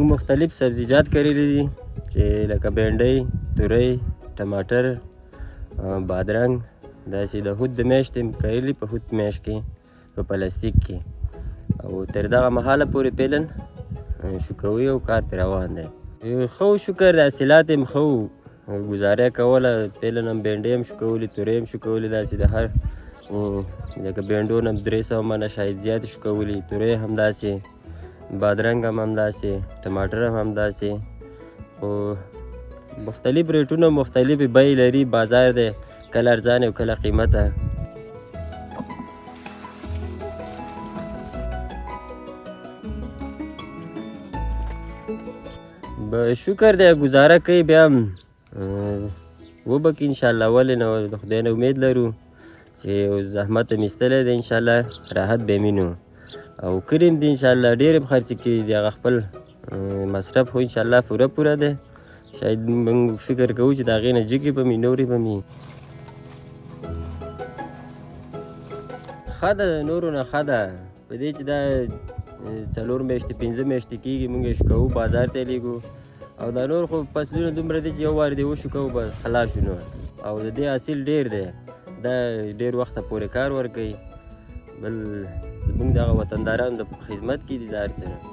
موږ مختلف سبزیجات کرلي دي چې لکه بینډۍ، تورۍ، ټماټر، بادرنګ، داسې د حوت د میاشتې هم کرلي، په حوت میاشت کې په پلاستیک کې، او تر دغه مهاله پورې فعلا شکوي او کار پرې روان دی. ښه و شکر د حاصلات هم ښه وو، ګزاره کوله. فعلا هم بینډۍ هم شکولي، تورۍ هم شکولي، داسې د هر لکه بینډو نه هم 300 منه شاید زیاتې شکولي، تورۍ هم داسې، بادرنګ هم همداسې، ټماټر هم همداسې. خو مختلف ریټونه مختلفې بیې لري، بازار دی، کله ارزانه او کله قیمته. شکر دی ګزاره کوي، بیا هم وبه کړي انشاءالله، ولې نه، د خدای نه امید لرو چې زحمت هم ایستلی دی، انشاءالله راحت به یې وینو. او کړي هم دي انشاءالله، ډېر هم خرڅې کړي دي، هغه خپل مصرف خو انشاءالله پوره پوره دی. شاید موږ فکر کوو چې د هغې نه جګې به مي، نورې به مي. ښه ده، د نورو نه ښه ده، په دې چې دا 4 میاشتې 5 میاشتې کېږي موږ یې شکوو، بازار ته یې لېږو. او دا نور خو فصلونه دومره دي چې یو وار دې وشکوو بس خلاص شو نور. او د دې حاصل ډېر دی، دا ډېر وخته پورې کار ورکوي. بل زموږ دغه وطندارانو د خدمت کې دي دا هر څه.